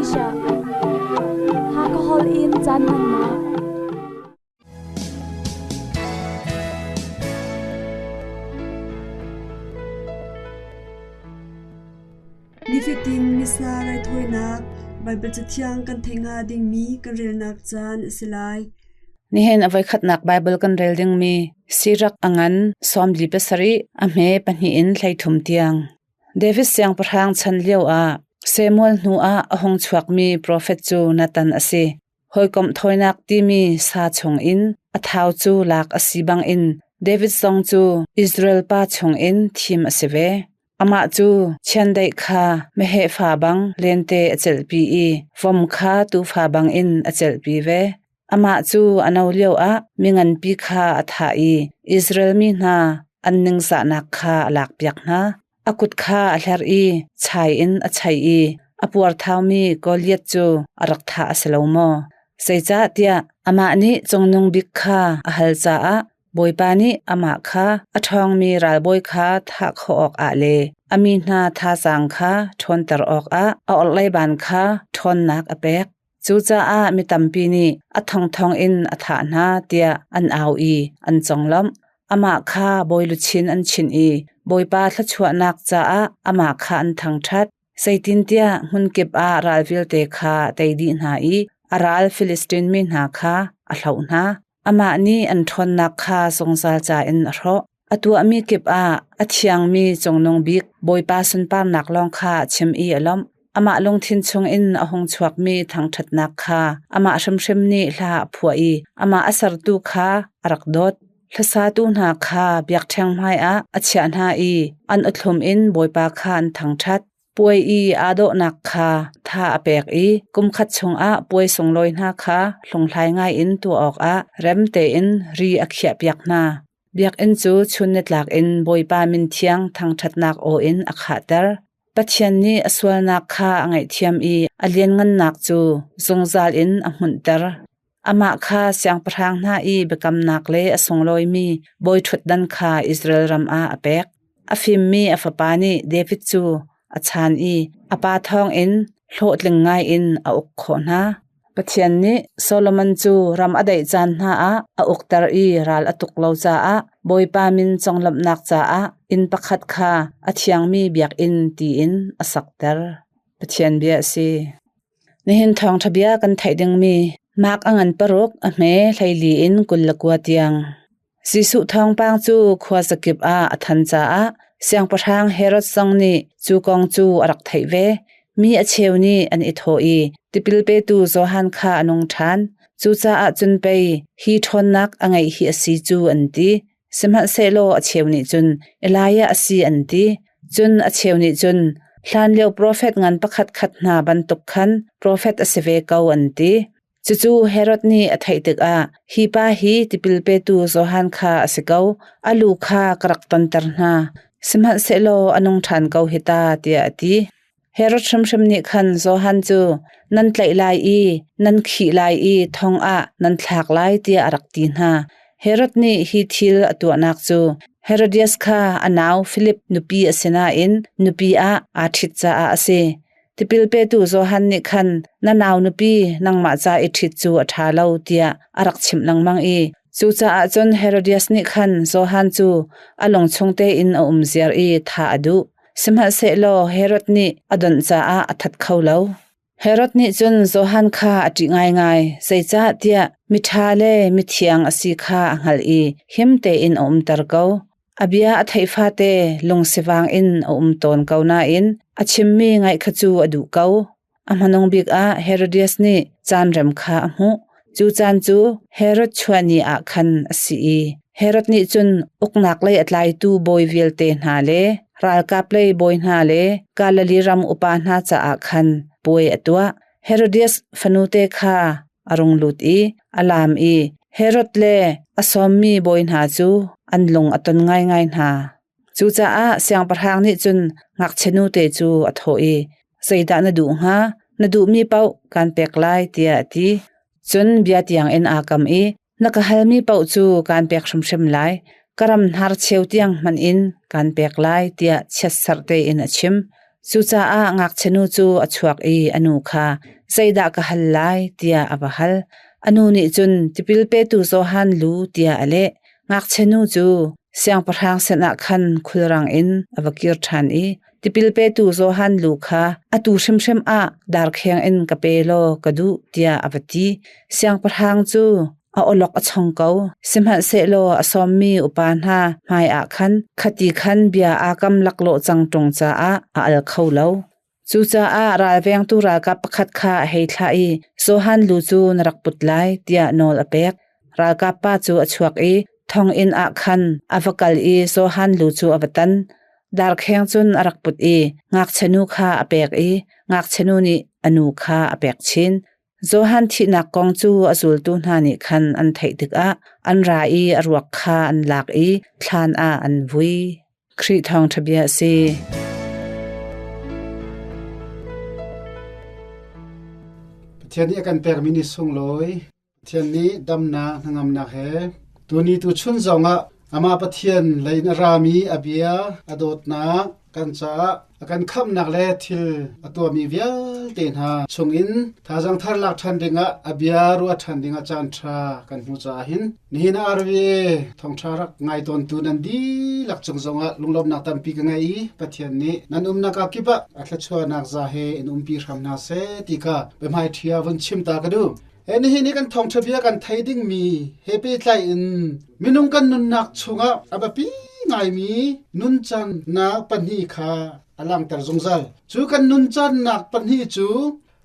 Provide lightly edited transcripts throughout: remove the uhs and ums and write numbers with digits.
Asia. Hakha Hall in caan hmannak. Nifatin Missa raithawinak Baibal Cathiang kan theih hnga dingmi kan relnak caan a si lai. Nihin a voikhatnak Baibal kan rel dingmi Sirak a ngan 47 a hme pahnih in 13 tiang. David siangpahrang chan lioah Samuel hnu ah a hung chuakmi profet cu Nathan a si. Hawikomh thawinak timi sa chungin a thau cu lak a si bangin David zong cu Israel pa chungin thim a si ve. Amah cu chiandeih kha meheh fa bang lente a celhpi i vom kha tuufa bangin a celhpi ve. Amah cu a no lioah mi nganpi kha a thah i Israel mi hna an ningzahnak kha a lakpiak hna. A kut kha a hler i chai in a chaih i a puarthaumi Goliath cu a rak thah a si lo maw? Zeicahtiah amah nih Cungnung Bik kha a hal caah Bawipa nih amah kha a ṭhawngmi ralbawi kha thah khawh awkah le a mi hna thazaang kha ṭhawnter awkah a orhlei ban kha ṭhawnnak a pek. Cucaah mi tampi nih a thongthong in a thah hna tiah an au i an conglawmh. Amah kha bawi luchin an chinh i Bawipa thluachuahnak caah amah kha an thangṭhat. Zeitintiah hmunkip ah ral vialte kha a tei dih hna i a ral Filistin mi hna kha a hloh hna. Amah nih an ṭhawnnak kha zungzal ca in a hrawh. A tuahmi kip ah a thiangmi Cungnung Bik Bawipa sunparnak lawng kha a chim i a lawmh. Amah lungthin chungin a hung chuakmi thangṭhatnak kha amah hrimhrim nih hla a phuah i amah a sertu kha a rak dawt. Hlasatu hna kha biakṭheng hmaiah a chiah hna i an awthlum in Bawipa kha an thangṭhat. Puai i aa dawhnak kha tha a pek i kumkhat chungah puai sunglawi hna kha hlunghlai ngaiin tuah awkah rem tein ri a khiahpiak hna. Biakinn cu chun nitlak in Bawipa min thiang thangṭhatnak aw in a khahter. Pathian nih a sualnak kha a ngaihthiam i a lianngannak cu zungzal in a hmunhter. Amah kha siangpahrang hna i biakamnak le a sunglawimi bawiṭhutdan kha Israel ram ah a pek. A fimmi a fapa nih David cu a chaan i a pa thawngin hlawhtling ngaiin a uk khawh hna. Pathian nih Solomon cu ram a daih caan hna ah a ukter i ral a tuk lo caah Bawipa min conglawmhnak caah inn pakhat kha a thiangmi biakinn tiin a sakter. Pathian bia a si. Nihin thawngṭha bia kan theih dingmi Mark a ngan paruk a hme 14 in 21 tiang. Jesuh thawngpang cu khua zakip ah a than caah Siangpahrang Herod zong nih cu kong cu a rak theih ve. Mi a cheu nih an i thawh i tipil petu Johan kha a nung ṭhan. Cucaah cun pei hi ṭhawnnak a ngeih hi a si cu an ti. Sihmanhsehlaw a cheu nih cun Elijah a si an ti. Cun a cheu nih cun hlanlio profet ngan pakhatkhat hna bantuk khan profet a si ve ko an ti. Cucu Herod nih a theih tikah hi pa hi tipil petu Johan kha a si ko, a lu kha ka rak tonter hna. Sihmanhsehlaw a nung ṭhan ko hi ta, tiah a ti. Herod hrimhrim nih khan Johan cu nan tlaih lai i nan khih lai i thong ah nan thlak lai tiah a rak ti hna. Herod nih hi thil a tuahnak cu Herodias kha a nau Filip nupi a si nain nupi ah aa ṭhit caah a si. Tipil petu Johan nih khan na nau nupi nangmah ca i ṭhit cu a ṭha lo tiah a rak chimh lengmang i cucaah cun Herodias nih khan Johan cu a lung chung tein a um ziar i thah a duh. Sihmanhsehlaw Herod nih a donh caah a that kho lo. Herod nih cun Johan kha a ṭih ngaingai, zeicahtiah miṭha le mithiang a si kha a hngalh i him tein a umter ko. A bia a theih fate lungsivang in a um tawn ko nain a chimmi ngaih kha cu a duh ko. A hmanung bik ah Herodias nih caan rem kha a hmuh. Cu caan cu Herod chuah ni ah khan a si i Herod nih cun uknak lei a tlaitu bawi vialte hna le ralkap lei bawi hna le Galilee ram upa hna caah khan puai a tuah. Herodias fanute kha a rung lut i a laam i Herod le a sawmmi bawi hna cu an lung a ton ngaingai hna. Cucaah siangpahrang nih cun ngakchia nute cu a thawh i, Zeidah na duh hnga? Na duhmi paoh kaan pek lai, tiah a ti. Cun bia tiangin aa kam i, Na ka halmi paoh cu kaan pek hrimhrim lai. Ka ram hnarcheu tiang hmanh in kaan pek lai, tiah chiatserh tein a chim. Cucaah ngakchia nu cu a chuak i a nu kha, “Zeidah ka hal lai?” tiah a va hal. A nu nih cun, “Tipil petu Johan lu,” tiah a leh. Ngakchia nu cu siangpahrang sinah khan khulrang in a va kir ṭhan i tipil petu Johan lu kha atu hrimhrim ah darkheng in ka pe law ka duh tiah a va ti. Siangpahrang cu a awlok a chong ko. Sihmanhsehlaw a sawmmi upa hna hmaiah khan khati khan bia aa kam laklawh cang ṭung caah a al kho lo. Cucaah ralvengtu ralkap pakhat kha a hei thlah i Johan lu cu na rak put lai tiah nawl a pek. Ralkap pa cu a chuak i thonginn ah khan a va kal i Johan lu cu a va tan. Darkheng cun a rak put i ngakchia nu kha a pek i ngakchia nu nih a nu kha a pek chin. Johan thihnak kong cu a zultu hna nih khan an theih tikah an ra i a ruak kha an lak i thlan ah an vui. Khrih thawngṭha bia a si. Pathian nih a kan pekmi ni sunglawi, Pathian nih damnak hnangamnak he tuni tu chun zongah amah Pathian lei in a rami a bia, a dawtnak kan caah a kan khamhnak le thil a tuahmi vialte hna chungin thazaang thar lak ṭhan dingah a bia ruah ṭhan dingah caan ṭha kan hmu caah hin nihin ah RVA thawngṭha rak ngai tawntu nan dihlak cung zongah lunglawmhnak tampi ka ngei i Pathian nih nan umnak ah kip ah a thluachuahnak za he in umpi hram hna seh ti kha biahmai ṭhia vun chim ta ka duh. He nihin ni kan thawngṭha bia kan thei dingmi he pehtlai in minung kan nunnak chungah a biapi ngaimi nuncannak pahnih kha a langhter zungzal. Cu kan nuncannak pahnih cu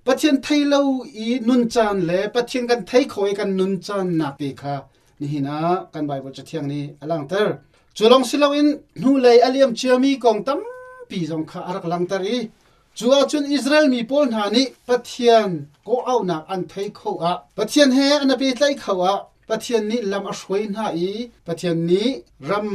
Pathian thei lo i nuncan le Pathian kan thei kho i kan nuncannak te kha nihin ah kan Baibal Cathiang nih a langhter. Cu lawng si loin hnulei a liam ciami kong tampi zong kha a rak langhter i Cu ahcun Israel mi pawl hna nih Pathian kawhauhnak an thei kho ah, Pathian he an i pehtlaih kho ah, Pathian nih lam a hruai hna i Pathian nih ram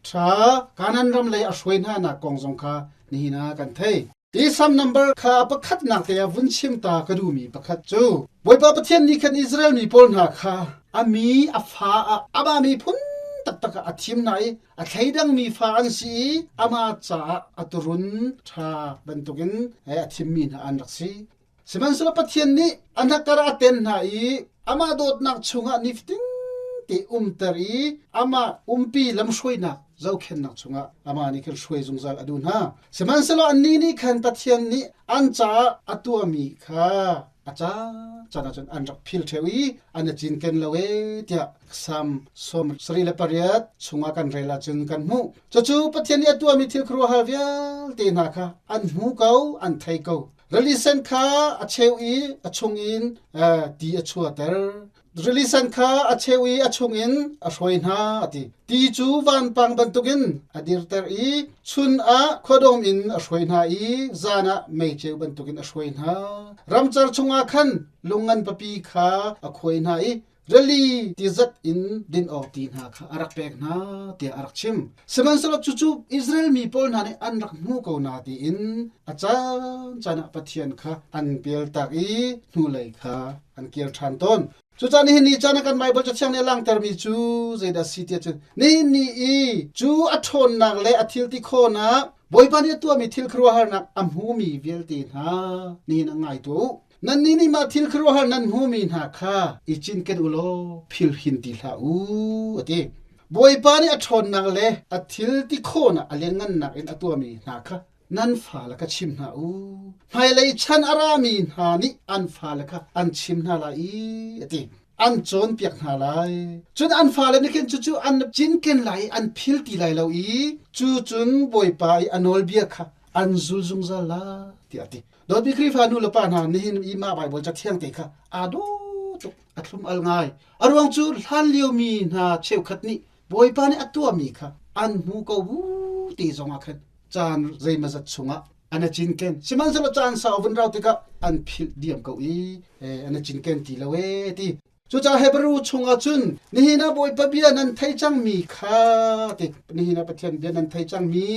ṭha Kanaan ram lei a hruai hna nak kong zong kha nihin ah kan thei. Hi Salm number kha pakhatnak te ah vun chim ta ka duhmi pakhat cu Bawipa Pathian nih khan Israel mi pawl hna kha a mi a fa ah amah miphun taktak ah a thim hna i A thleidangmi fa an si i amah caah a turun ṭha bantukin a thimmi hna an rak si. Sihmanhsehlaw Pathian nih a hnakar a ten hna i amah dawtnak chungah nifatin te umter i amah umpi lamhruainak zohkhenhnak chungah amah nih khan hruai zungzal a duh hna. Sihmanhsehlaw annih nih khan Pathian nih an caah a tuahmi kha a caan ahcun an rak phil ṭheo i an i cinken lo ee tiah Salm 78 chungah kan rel ahcun kan hmuh. Cucu Pathian nih a tuahmi thil khuaruahhar vialte hna kha an hmu ko, an thei ko. Rili sen kha a cheu i a chungin ti a chuahter. Rili sen kha a cheu i a chungin a hruai hna a ti. Ti cu vanpang bantukin a dirter i chun ah khuadawm in a hruai hna i zan ah meiceu bantukin a hruai hna. Ramcar chungah khan lung ngan pipi kha a khuai hna i rili tizat in din awk ti hna kha a rak pek hna tiah a rak chim. Sihmanhsehlaw cucu Israel mi pawl hna nih an rak hmu ko na tiin a caan caan ah Pathian kha an pialtak i hnulei kha an kir ṭhan tawn. Cucaah nihin ni caan ah kan Baibal Cathiang nih a langhtermi cu zeidah a si tiah cun nihin ni i cu a ṭhawnnak le a thil ti khawhnak Bawipa nih a tuahmi thil khuaruahharnak a hmumi vialte hna nihin a ngai tuah u. Nannih nih mah thil khuaruahhar nan hmumi hna kha i cinken u law philhin ti hlah u, a ti. Bawipa nih a ṭhawnnak le a thil ti khawhnak a lianngannak in a tuahmi hna kha nan fale kha chim hna u. Hmailei chan a rami hna nih an fale kha an chim hna lai i, a ti. An cawnpiak hna lai. Cun an fale nih khin cucu an cinken lai i an phil ti lai lo i cu cun Bawipa i a nawlbia kha an zul zungzal lai, tiah a ti. Dawtmi Khrihfa nu le pa hna nihin i mah Baibal cathiang te kha aa dawh tuk a thlum al ngai. A ruang cu hlan lio mi hna cheukhat nih Bawipa nih a tuahmi kha an hmu ko bu ti zong ah khan caan zeimazat chungah an i cinken. Sihmanhsehlaw caan sau vun rau tikah an philh diam ko i an i cinken ti lo ee ti. Cucaah Hebrew chungah cun nihin ah Bawipa bia nan thei cangmi kha ti nihin ah Pathian bia nan thei cangmi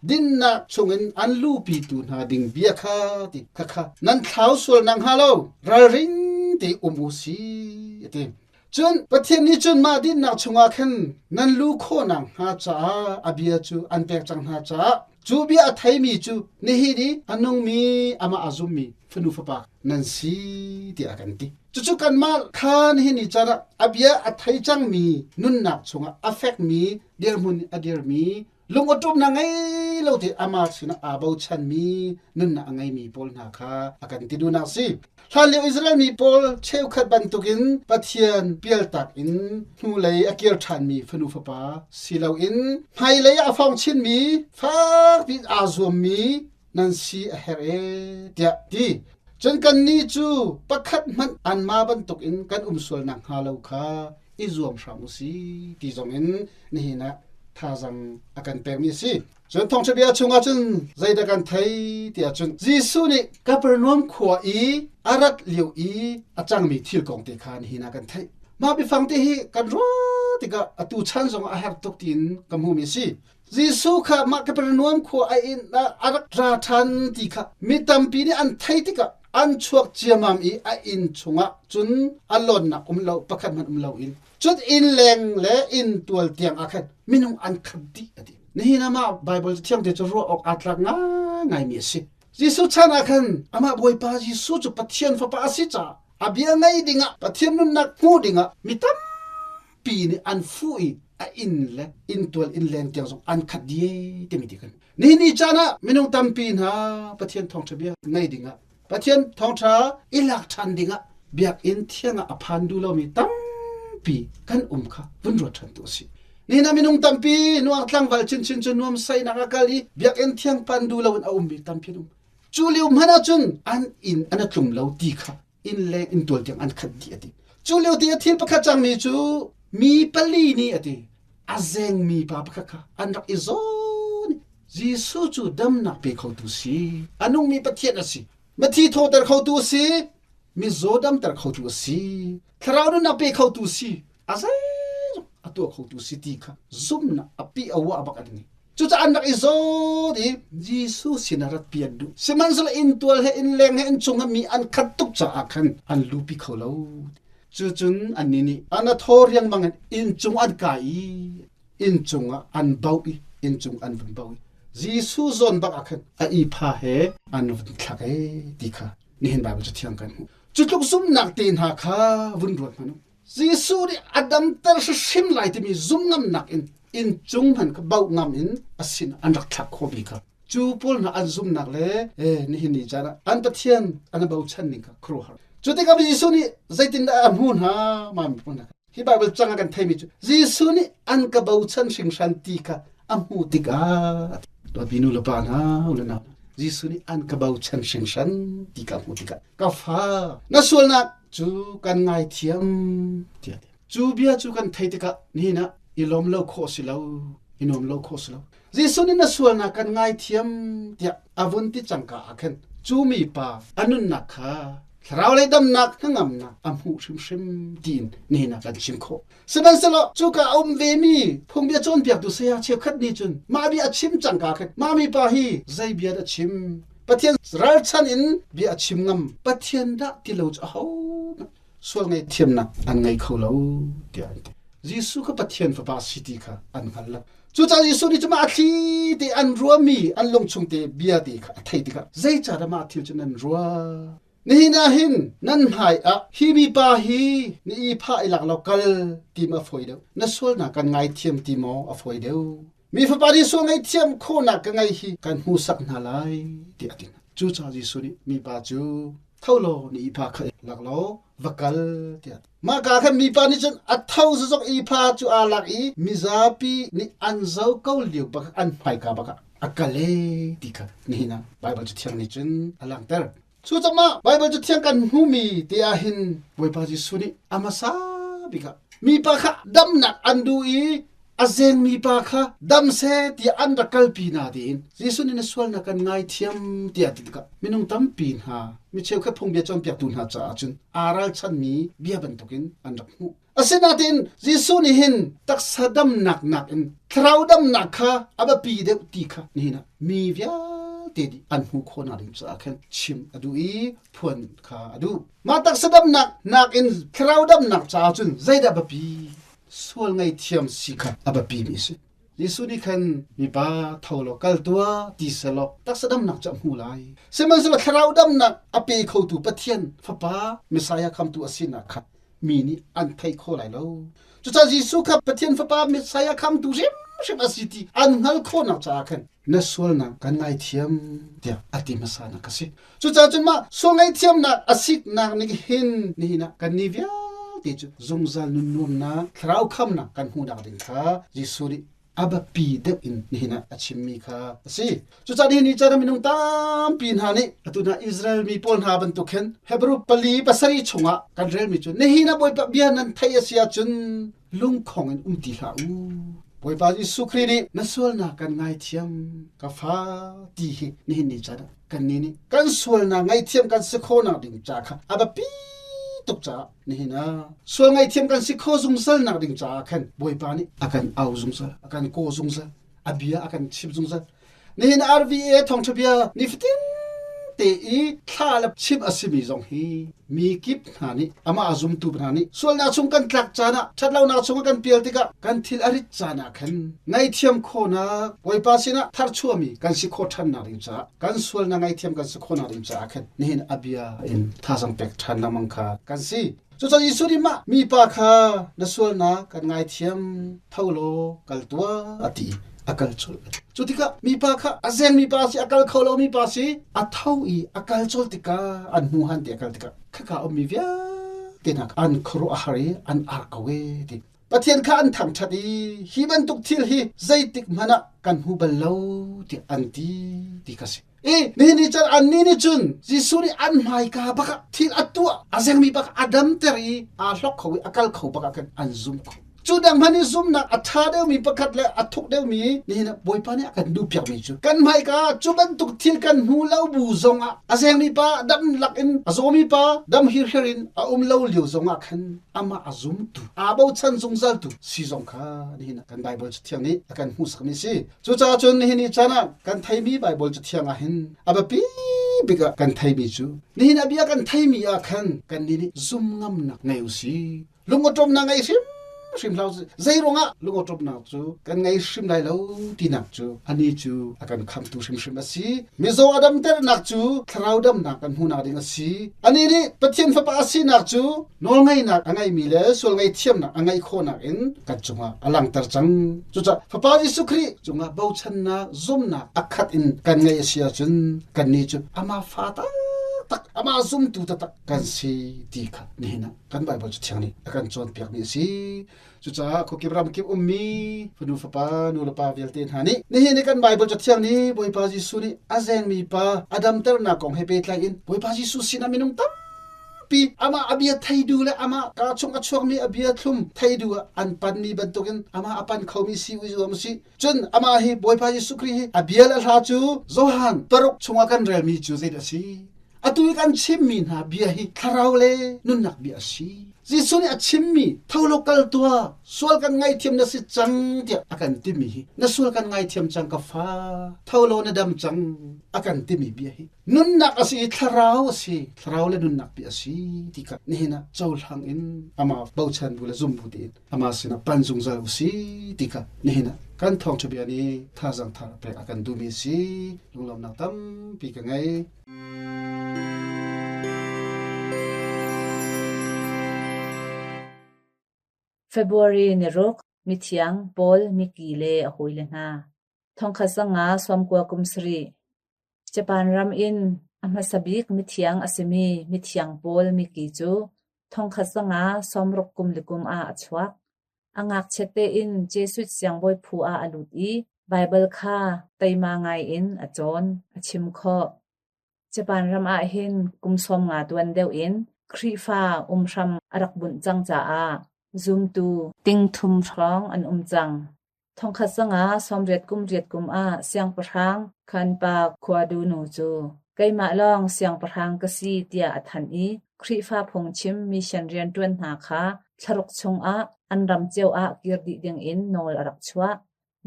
dinnak chungin an luhpitu hna ding bia kha ti khakha nan thlau sual nak hnga lo ralring te um u si a ti. Cun Pathian nih cun mah dinnak chungah khan nan lu khawhnak hnga caah a bia cu an pek cang hna caah. Cu bia a theimi cu nihin i a nungmi amah a zummi fanu fapa nan si tiah a kan ti. Cucu kanmah kha nihin ni caan ah a bia a thei cangmi nunnak chungah a fekmi dirhmun a dirmi lungawṭumnak ngei lo te amah sinah aa bochanmi nunnak a ngeimi pawl hna kha a kan ti duhnak a si. Hlanlio Israel mi pawl cheukhat bantukin Pathian pialtak in hnulei a kir ṭhanmi fanu fapa si loin hmailei ah a fong chinmi fakpi aa zuammi nan si a herh ee tiah ti. Cun kannih cu pakhat hmanh anmah bantukin kan um sual nakhnga lo kha i zuam hram u si ti zongin nihin ah thazang a kan pekmi a si. Cun thawngṭha bia chungah cun zeidah kan thei tiah cun Jesuh nih Kapernaum khua i a rat lio i a cangmi thil kong te kha nihin ah kan theih. Mah biafang te hi kan ruah tikah atu chan zongah a herh tuk tiin ka hmuhmi a si. Jesuh kha mah Kapernaum khua a inn ah a rak ra ṭhan ti kha mi tampi nih an theih tikah an chuak ciamam i a inn chungah cun a lawnnak um lo pakhat hmanh um loin cun inn leng le inn tual tiang ah khan minung an khat dih a ti. Nihin ah mah Baibal Thiang te cu ruah awk aa tlak ngaingaimi a si. Jesuh chan ah khan amah Bawipa Jesuh cu Pathian Fapa a si caah a bia ngaih dingah Pathian nunnak hmuh dingah mi tampi nih an fuh i a inn le inntual innleng tiang zong an khat dih timi ti kan nihin ni caan ah minung tampi hna Pathian thawngṭha bia ngaih dingah Pathian thawngṭha i lak ṭhan dingah biakinn thiang ah a phan duh lomi tampi kan um kha vun ruat ṭhan tu a si. Nihin ah minung tampi nuak tlangval chinchin cu nuamsainak a kal i biakinn thiang pan duh loin a ummi tampi an um. Cu lio hmanh ahcun an inn an a tlum lo ti kha inn leng inn tual tiang an khat dih a ti. Cu lio ti a thil pakhat cangmi cu mi pali nih a ti a zengmi pa pakhat kha an rak i zawn. Jesuh cu damnak pe khotu si. A nungmi Pathian a si. Mithi thawter khotu a si. Mizaw damter khotu a si. Thlarau nunnak pe khotu si. A zeizong a tuah khotu si ti kha zumhnak a pi a uah bak an ngei. Cucaah an rak i zawt i Jesuh sinah ratpi an duh. Sihmanhsehlaw inntual he innleng he innchung ah mi an khat tuk caah khan an lupi kho lo. Cucun annih nih an a thaw riangmang in inncung an kai i inncung ah an bauh i inncung an vun bauh i Jesuh zawn bak ah khan a ipha he an vun thlak ee ti kha nihin Baibal Cathiang kan hmuh. Cu tluk zumhnak te hna kha vun ruat hmanh u. Jesuh nih a damter hrimhrim lai timi zumhngamnak in inncung hman kha bauh ngam in a sin an rak thlak khawhmi kha cu pawl hna an zumhnak le nihin ni caan ah an Pathian an bochan ning kha khuaruahhar. Cu tikah Jesuh nih zeitindah a hmuh hna mah mi pawl hna kha hi Baibal cang ah kan theimi cu Jesuh nih an ka bochan hringhran ti kha a hmuh tikah Dawtmi nu le pa hna u le nau Jesuh nih an ka bochan hringhran ti ka hmuh tikah ka fa na sualnak cu kan ngaithiam tiah cu bia cu kan theih tikah nihin ah i lawm lo khawh si lo i nuam lo khawh si lo Jesuh nih na sualnak kan ngaithiam tiah a vun ti cangka ah khan cu mi pa a nunnak kha thlarau lei damnak hnangamnak a hmuh hrimhrim tiin nihin ah kan chim khawh sihmanhsehlaw cuka a um vemi phungbia cawnpiaktu saya cheukhat nih cun mah bia a chim cangka khan mah mi pa hi zei bia dah chim Pathian ralchan in bia a chim ngam Pathian dah ti lo cu aho sual ngaihthiamnak an ngei kho lo tiah an ti. Jesuh kha Pathian fapa si ti kha an hngal lo. Cucaah Jesuh nih cu mah a thli te an ruahmi an lungchung te bia te kha a theih tikah zeicahdah mah thil cu nan ruah? Nihin ah hin nan hmai ah hi mipa hi na i phah i lak lo kal ti ma a fawi deuh? Na sualnak kan ngaithiam ti maw a fawi deuh? Mi fapa nih sual ngaihthiam khawhnak ka ngei hi kan hmuhsak hna lai tiah a ti hna. Cucaah Jesuh nih mipa cu tho law na ihpah kha lak law va kal tiah Mah ka khan mipa nih cun a tho zazok ihpah cu aa lak i mizapi nih an zo ko lio bak an hmaika bak ah a kal ee ti kha nihin ah Baibal Cathiang nih cun a langhter. Cucaah Baibal Cathiang kan hmuhmi te ah hin Bawipa Jesuh nih a hmasa bik ah mipa kha damnak an duh i a zengmi pa kha dam seh tiah an rak kalpi na tiin Jesuh nih na sualnak kan ngaithiam tiah ti tikah minung tampi hna mi cheukhat phungbia cawnpiaktu hna caah cun aa ralchanmi bia bantukin an rak hmuh. Asinain Jesuh nih hin taksa damnak nakin thlarau damnak kha a biapi deuh ti kha nihin ah mi vialte nih an hmuh khawhnak ding caah khan chim a duh i phuan kha a duh. Mah taksa damnak nakin thlarau damnak caah cun zeidah biapi? Sual ngaihthiam si kha a biapimi a si. Jesuh nih khan mipa tho law kal tuah ti selaw taksa damnak cu a hmu lai. Sihmanhsehlaw thlarau damnak a pe khotu Pathian Fapa Messiah khamtu a sinak kha mi nih an thei kho lai lo. Cucaah Jesuh kha Pathian Fapa Messiah khamtu hrimhrim a si ti an hngal khawhnak caah khan na sualnak kan ngaithiam tiah a ti hmasa nak a si. Cucaah cun mah sual ngaihthiamnak a siknak nih hin nihin ah kan ni vialte cu zungzal nun nuamnak thlarau khamnak kan hmuhnak ding kha Jesuh nih a biapi deuh in nihin ah a chimmi kha a si. Cucaah nihin ni caan ah minung tampi hna nih atu hna Israel mi pawl hna bantuk hin Hebrew pali pasarih chungah kan relmi cu nihin ah Bawipa bia nan theih a si ahcun lungkhong in um ti hlah u. Bawipa Jesuh Khrih nih na sualnak kan ngaithiam ka fa ti hi nihin ni caan ah kannih nih kan sualnak ngaihthiam kan si khawhnak ding ca kha a biapi tuk caah nihin ah sual ngaihthiam kan si kho zungzal nak ding caah khan Bawipa nih a kan au zungzal a kan kaw zungzal a bia a kan chim zungzal nihin RVA thawngṭha bia nifatin te i thla le chim a simi zong hi mi kip hna nih amah a zumtu hna nih sualnak chung kan tlak caan ah ṭhatlonak chung ah kan pial tikah kan thil a rit caan ah khan ngaihthiam khawhnak Bawipa sinah tharchuahmi kan si khawh ṭhannak ding caah kan sualnak ngaihthiam kan si khawhnak ding caah khan nihin a bia in thazang pek ṭhan lengmang kha kan si. Cucaah Jesuh nih mah mipa kha na sualnak kan ngaithiam tho law kal tuah a ti a kal colh. Cu tikah mipa kha a zengmi pa si a kal kho lomi pa si a tho i a kal colh tikah an hmu han ti a kal tikah khaka ummi vialte hna an khuaruah a har i an ar ko e ti. Pathian kha an thangṭhat i hi bantuk thil hi zeitik hmanh ah kan hmu bal lo tiah an ti ti kha si. I nihin ni cun annih nih cun Jesuh nih an hmaika bak ah thil a tuah a zengmi bak a damter i aa hlok kho i a kal kho bak ah khan an zum kho. Cu dang hmanh i zumhnak a ṭha deuhmi pakhat le a thuk deuhmi nihin ah Bawipa nih a kan duhpiakmi cu kan hmaika cu bantuk thil kan hmu lo bu zongah a zengmi pa dam lak in a zawmi pa dam hirhiar in a um lo lio zongah khan amah a zumtu aa bochan zungzaltu si zong kha nihin ah kan Baibal Cathiang nih a kan hmuhsakmi a si. Cucaah cun nihin ni caan ah kan theimi Baibal Cathiang ah hin a biapi bik ah kan theimi cu nihin a bia kan theimi ah khan kannih nih zum ngamnak ngei u si. Lungawṭawmnak ngei hrim hrim hlah usih. Zei ruangah lungawṭawmnak cu kan ngei hrim lai lo tinak cu ani cu a kan khamtu hrimhrim a si. Mizaw a damternak cu thlarau damnak kan hmuhnak ding a si. Anih nih Pathian Fapa a sinak cu nawlngeihnak a ngeimi le sual ngaihthiamnak a ngeih khawhnak in kan cungah a langhter cang. Cucaah Fapa Jesuh Khrih cungah bochannak, zumnak a khat in kan ngeih a si ahcun kannih cu amah fa taktak, amah zumtu taktak kan si ti kha nihin ah kan Baibal Cathiang nih a kan cawnpiakmi a si. Cucaah khuakip ramkip ummi fanu fapa nu le pa vialte hna nih nihin i kan Baibal Cathiang nih Bawipa Jesuh nih a zengmi pa a damternak kong he pehtlai in Bawipa Jesuh sinah minung tam pi amah a bia thei du le amah kaa chung a chuakmi a bia thlum thei du ah an panmi bantukin amah a pan khomi si u zuam si cun amah hi Bawipa Jesuh Khrih hi a bia le hla cu Johan paruk chungah kan relmi cu zeidah a si atu i kan chimmi hna bia hi thlarau le nunnak bia a si Jesuh nih a chimmi tho law kal tuah sual kan ngaithiam na si cang tiah a kan timi hi na sual kan ngaithiam cang ka fa tho law na dam cang a kan timi bia hi nunnak a si i thlarau a si thlarau le nunnak pi a si ti kha nihin ah cohlang in amah bochan bu le zum bu tein amah sinah pan zungzal u si ti kha nihin ah kan thawngṭha bia nih thazaang thar pek a kan duhmi a si lunglawmnak tampi ka ngei. February ni ruk mithiang Paul Miki le a hawile hna thongkhat zanga sawmkua kum sarih Japan ram in a hmasa bik mithiang a simi mithiang Paul Miki cu thongkhat zanga sawmruk kum le kum ah a chuak. A ngakchiat tein Jesuit siangbawi phu ah a lut i Baibal kha teima ngaiin a cawn, a chim khawh. Japan ram ahhin kum 50 tuan deuh in Khrihfa umhram a rak bunh cang caah zumtu ting thum hrawng an um cang. Thongkhat zanga 88 kum riat kum ah siangpahrang Khanpa Khuadunu cu keimah lawng siangpahrang ka si tiah a thanh i Khrihfa phungchim mission rianṭuan hna kha thlaruk chungah an ram cio ah kir dih dingin nawl a rak chuah.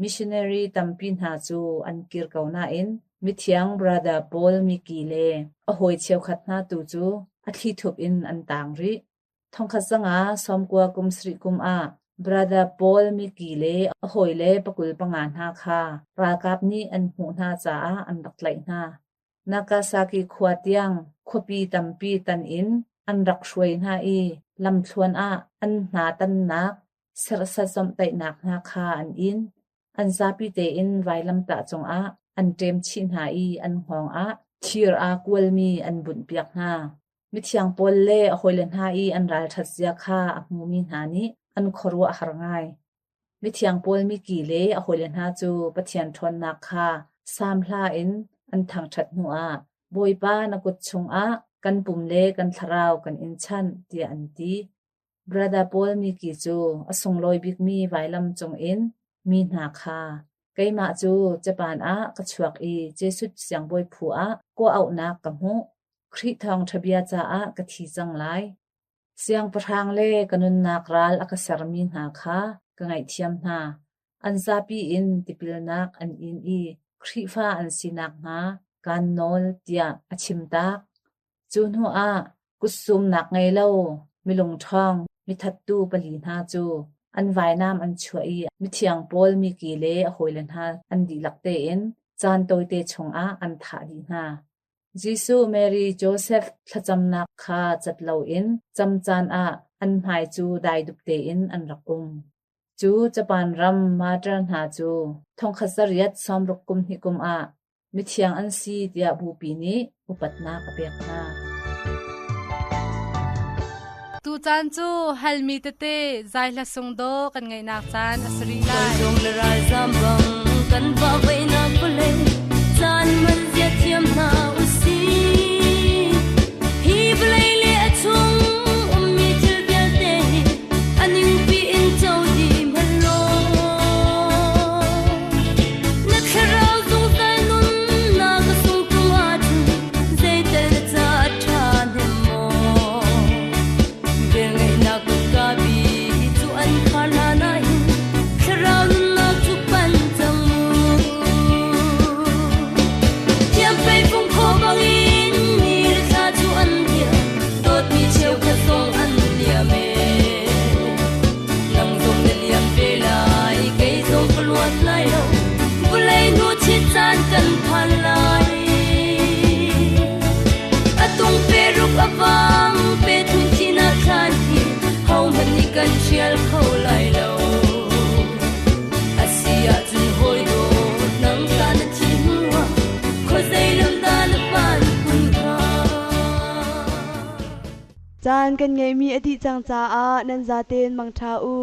Missionary tampi hna cu an kir ko nain mithiang Brother Paul Miki le a hawi cheukhat hna tu cu a thlithup in an taang rih. Thongkhat zanga 90 kum sarih kum ah Brother Paul Miki le a hawile 25 hna kha ralkap nih an hmuh hna caah an rak tlaih hna. Nagasaki khua tiang khuapi tampi tan in an rak hruai hna i lamthluan ah an hna tannak, serhsat zawmhtaihnak hna kha an in. An zapi tein vailamtah cungah an ṭem chih hna i an hngawng ah thir aa kualmi an bunhpiak hna. Mithiang Paul le a hawile hna i an ralṭhat zia kha a hmumi hna nih an khuaruah a har ngai. Mithiang Paul Miki le a hawile hna cu Pathian ṭhawnnak kha Salm hla in an thangṭhat hnuah Bawipa na kut chungah kan pum le kan thlarau kan in chanh tiah an ti. Brother Paul Miki cu a sunglawi bikmi vailam cungin mi hna kha keimah cu Japan ah ka chuak i Jesuit siangbawi phu ah kawhauhnak ka hmuh. Khrih thawngṭha bia caah ka thi cang lai. Siangpahrang le ka nunnak ral a ka sermi hna kha ka ngaihthiam hna. An zapi in tipilnak an in i Khrihfa an si nakhnga kaan nawl tiah a chimtak. Cu hnuah kutsumnak ngei lo milungṭhawng mithattu pali hna cu an vainam an chuah i mithiang Paul Miki le a hawile hna an dihlak tein caan tawite chungah an thah dih hna. Jesuh, Mary, Josef thlacamnak kha cat loin cam caan ah an hmai cu daidup tein an rak um. Cu Japan ram martyr hna cu 1860 kum hnih kum ah mithiang an si tiah bupi nih upatnak a pek hna. Tucaan cu halmi tete zai hla sung dawh kan ngaihnak caan a si rih lai. Zong le ralzam bang kan va veinak vawlei caan man zia thiam hna usih. Hi vawlei le a chung ummi thil vialte hi a ningpi in co dih hmanh law. Na thlarau zungzal nunnak a sung tung ahcun zeital na ca a ṭha hnem maw? Velngeihnak kutka bi cu an khar hlan ahhin thlarau nunnak cu pan cang mu. Thiampei fung kho bangin ni le thla cu an liam, dawtmi cheukhat zong an liam ee. Nang zong na liam ve lai, kei zong ka luat lai lo, vawlei hnu chit caan kan phan lai. A tung pe ruk a vang pe thun thinak thlan hi hohmanh nih kan hrial kho lai lo. Asi ahcun hawi dawt nang ta na thi hnuah khuazei lam dah na phan kun hnga? Caan kan ngeihmi a dih cang caah nan zaten mangṭha u.